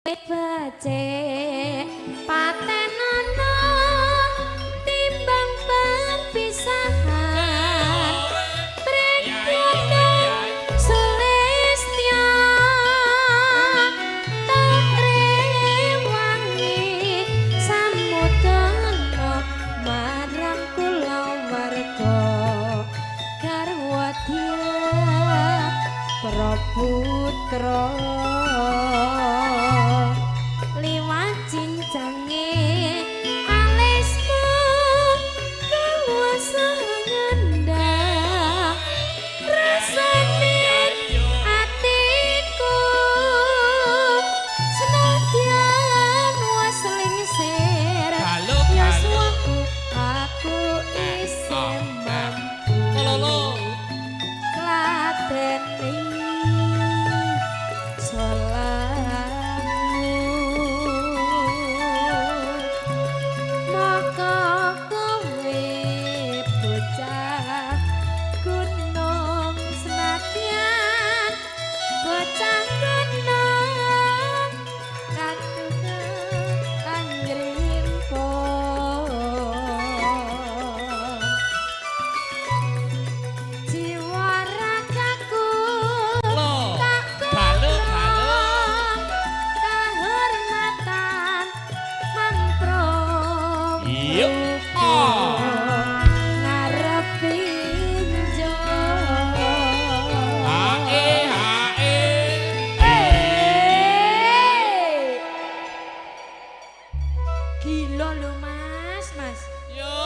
Becik patenono timbang perpisahan, pring sulistya tak rewangi samudana marang kulawarga garwa Dyah Praputra liwat cincange alismu kawasa ngendah rasane atiku, senadyan wis lingsir Halo, halo. Yuswaku, aku isih mampu Lolo. Kladeni salatmu, maka kowe bocah gunung, senadyan bocah gunung katuhu kangrimpun, jiwa ragaku Lo. Tak Halo, halo. Kahormatan mantro Iya. Oh. Ngarep injo. H E H E. Eh. Gila lho, Mas, Mas. Yo.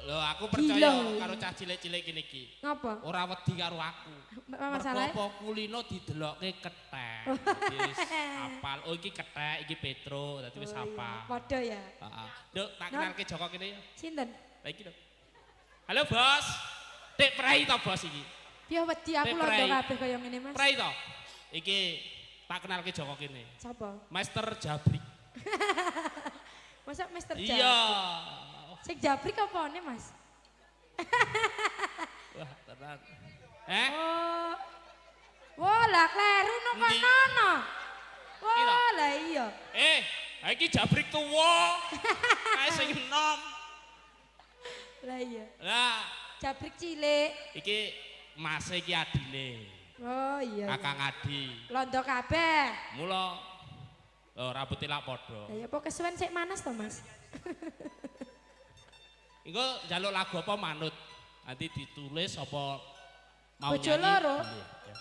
Lho, aku percaya Gila. Karo cah cilik-cilik kene iki. Ngapa? Ora wedi karo aku. Masalah? Mergo apa kulino didelokke kethek. Wis apal. Oh, iki kethek, iki Petro, dadi wis hafal. Padha ya. Heeh. Nduk, tak kenalke Joko kene ya. Sinten? Lah, iki lho. Halo, Bos. Dik prei to, Bos, iki? Piye, wedi aku Nek londo prei. Kabeh kaya ngene, Mas. Prei to? Iki tak kenalke Joko kene. Sapa? Master Jabrik. Masa Mister Jabrik? Iya. Sing jabrik apane, Mas? Wah, tenan. Eh? Oh. Wah, lah kleru no Endi? kono no. Iki lho. Wah, lah iya. Eh, ha iki jabrik tuwa. Kae sing enom. Lah iya. Lah, Jabrik cilik. Iki mase iki adine. Oh iya. Kakang Adi. Londo kabeh. Mula oh, rambutnya lak padha. Lah ya apa kesuwen sik manas to, Mas? Engko njaluk lagu apa manut. Nanti ditulis apa mau Bojo nyanyi. loro. Boleh, ya.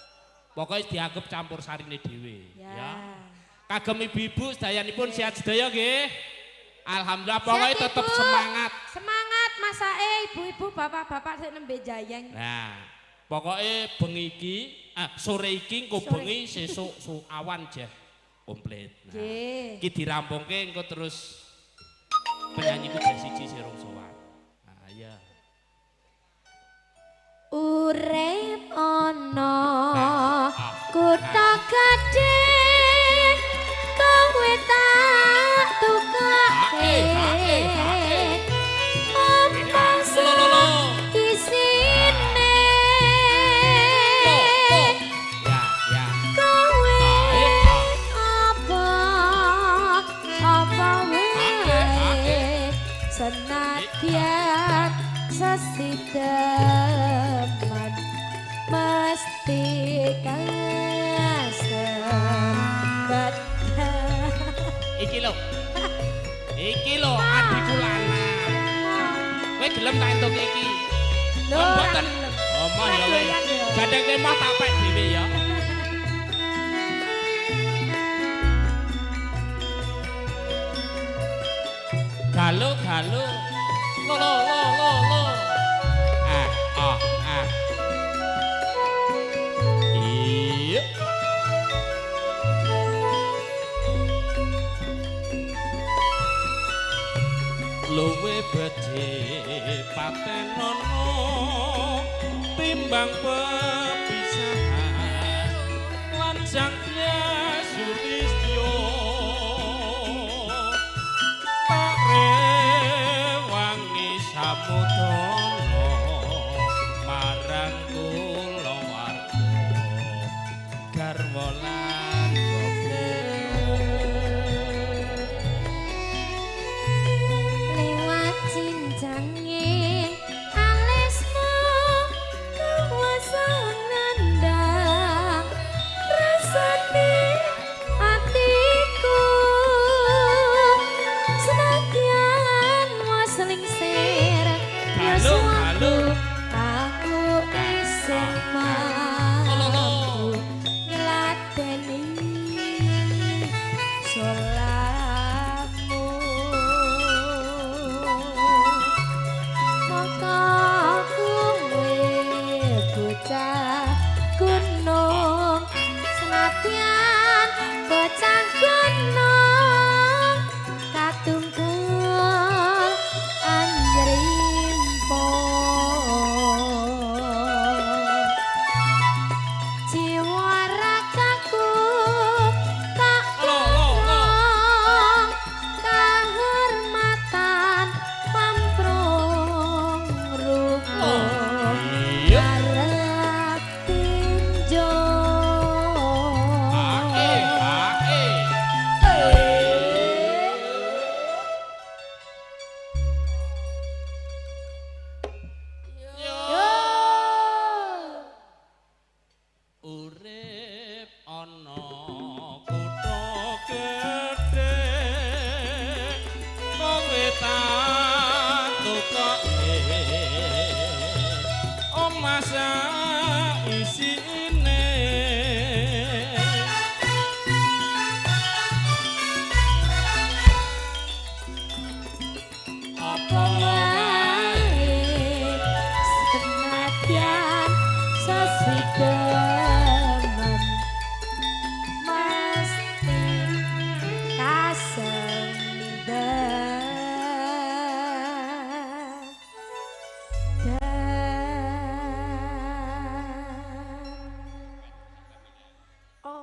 Pokoknya dianggap campur sarine dhewe, Ya. ya. Kagem ibu-ibu sedayanipun sehat sedaya nggih. Alhamdulillah, pokoknya Sehat, tetep Ibu. Semangat. Semangat masake ibu-ibu, bapak-bapak sik nembe jayeng. Nah, pokoknya bengi iki, ah, sore iki engko Sore. Bengi sesuk su awan jeh komplit. Nah, Nggih. iki dirampungke engko terus penyanyiku jeh siji sirung sowan. Nah, iya. Urip ana Ah, kutha gedhe, kowe tak tukake omah Lo lo lo. Isine. Lo, lo. Ya, ya. Kowe Ah, eh, apa apa wae, senadyan sesideman mesti kasempatan. Iki lho. Iki lho adikku lanang. Kowe gelem tak entuk iki? Lho, Oh, mboten. ora gelem. Oh, moh Ora ya wis. doyan ya. Gandeng lemah tak pek dhewe ya. Galo galo. Lo lo lo lo lo. Ah ah ah. Iya. Luwe becik patenono timbang.